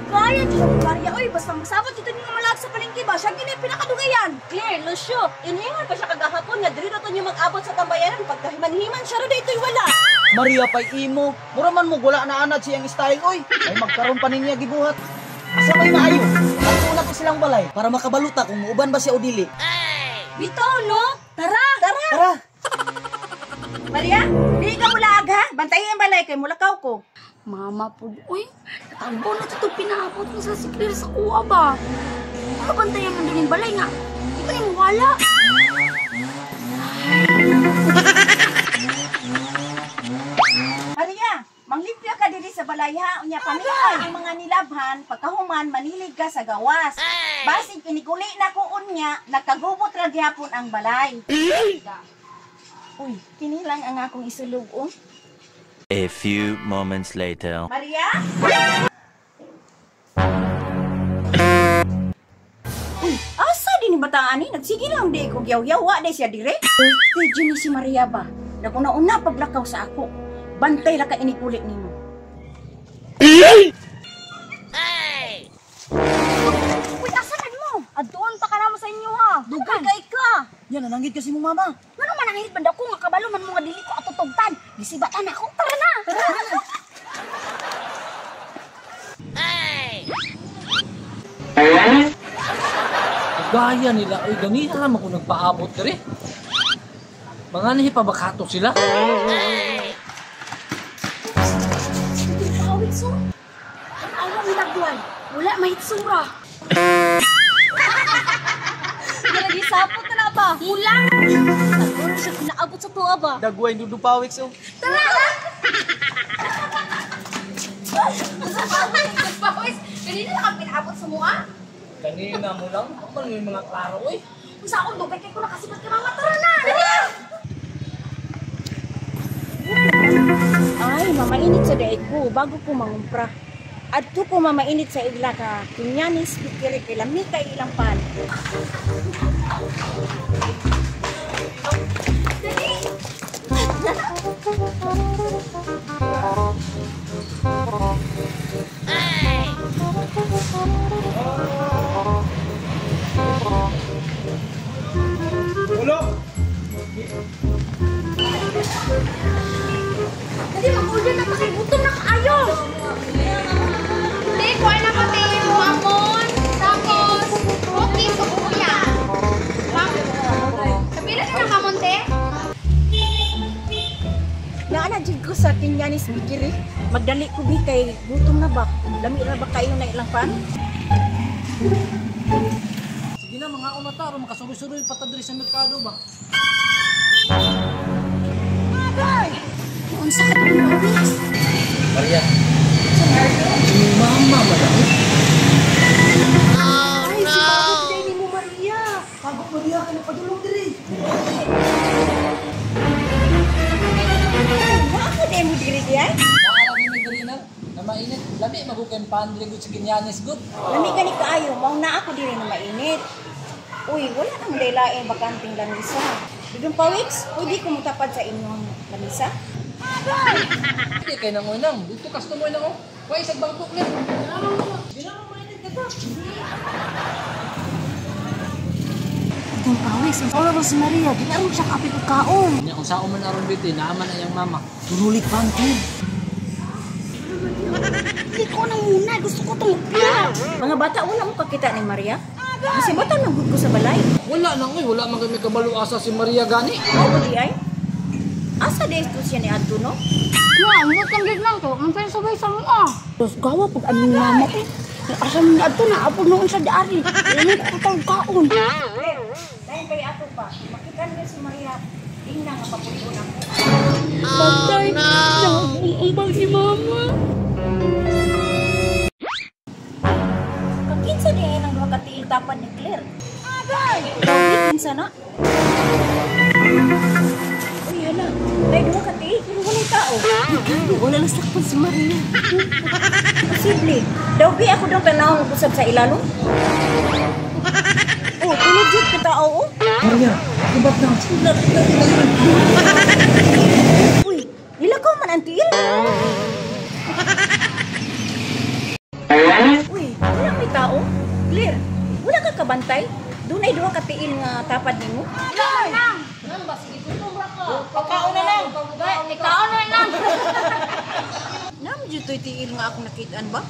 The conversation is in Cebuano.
Kaya dyan ang Maria, oy, basta magsabot dito ninyo malag sa palengke ba? Siya gini pinakadugayan. Claire, Lucio, iniingon pa siya kagahapon nga diri na to niyo mag-abot sa tambayanan pagkahiman-himan siya ra daytoy wala. Maria pay imo, mura man mo wala na anad siyang style oy. Ay magkaroon pa niya gibuhat. Asa may maayo? Adto na ko silang balay para makabaluta kung muuban ba siya o dili. Bitaw no? Tara! Tara! Tara. Maria, di ka mulaag ha. Bantayi ang balay kay mulakaw ko. Mama po, uy, natagbo na ito pinaabot mo sa si Claire sa kuha ba? Ano bantayan man doon yung balay nga? Di ba ni wala? Maria, manglimpyo ka diri sa balay ha. Unya paminta ang mga nilabhan, pagkahuman manilig ka sa gawas. Basig inikuli na ko unya, nagkagubot ra gihapon ang balay. Uy, kini lang ang akong isulog oh. A few moments later. Maria? Uy, asa din ni bata ani? Nagsige lang di ko gyaw-yawa di siya dire. Di ni si Maria ba? Naguna-una paglakaw sa ako. Bantay ra ka inikulit nimo. Uy, asa man mo? Adtuon pa ka namo sa inyo ha. Dugay kay ka. Yan nanangit kasi mong mama. Ngano man ang banda ko nga kabalo man mo nga dili ko atutugtan. Gisibatan ako. Tara na. Tara na. Gaya nila, oy, ganina naman kung nagpaabot diri. Mga nihi pa bakato sila. Pawit so. Ang awang nagduan. Wala mahitsura. Gisapot na na ba? Mulang. Taguro siya pinaabot sa tuwa ba? Dagway dudu pawik so. Tara. Pawis, kanina lang kang pinaabot sa mua. Kanina mo lang, ako man yung mga klaro, oy. Kung sa akong dugay kay ko nakasibat kay mama, tara na. Tara. Ay, mamainit sa daig ko bago ko mangumpra. Adto ko mamainit sa igla ka. Kinyanis pikiri kay lami kay ilang pan. Ulo. Dali, mag-order na pa kay gutom na kaayo. Te, kuha na ko, te, mamon. Tapos, cookies o kuya. Kapila ka ng mamon, te? Naana jud ko sa Kinyanis Bikiri. Magdali ko bi kay gutom na ba? Lami ra ba kayo na ilang pan? Sige na, mga una ta, aron makasuroy-suroy pa ta diri sa merkado ba? Unsa ka dong pawis? Maria. Si mama ba daw? Ay, si Bago today ni mo Maria. Bago Maria kay napadulong diri. Naa ka mo diri diay? Naalang ni diri na, na mainit. Lami magukay pandre gud sa Kinyanis gud. Lami gani kaayo, mao na ako diri na mainit. Uy, wala nang laylaing bakanting lamisa. Dudong pawiks, pwede ko mutapad sa inyong lamisa? Hindi kay nang unang, dito customer na ko. Wa isag bangkok ni. Di na mainit ka ta. Dudong pawis, ang oras si Maria, di na ron siya kapit og kaon. Nya unsa man aron biti, naaman na iyang mama. Turulik pangkid. Hindi ko na muna, gusto ko tong upya. Mga bata, wala mo kakita ni Maria? Masibatan man gud ko sa balay. Wala nang oy, wala man kami kabalo asa si Maria gani. Mao di ay? Asa di to siya ni adto no? Nga, ang butang gid lang to. Ang sabay sa mua. Tapos gawa pag aming mama eh. Asa man adto na apod noon sa diari. Ini ko katawag kaon. Dahil kay ato pa, makita niyo si Maria, tingnan nga papuyo na ko. Patay, nagbuong si mama. Kakinsa di ay nang duha ka tiil tapan ni Claire? Agay! Kinsa na? Uy, hala. May duha ka tiil, pero walay tao. Wala na sakpan si Maria. Posible. Daw bi ako daw tanawon usab sa ilalom. Oh, tulog jud ka tao oh. Maria, kubat na. Uy, nilakaw man ang tiil. Clear. Wala ka kabantay? Dunay duha ka tiil nga tapad nimo. Nang! Nang ba sige gutom ra ka. Pagkaon na lang. Ikaw na lang. Nam jud toy tiil nga akong nakitaan ba?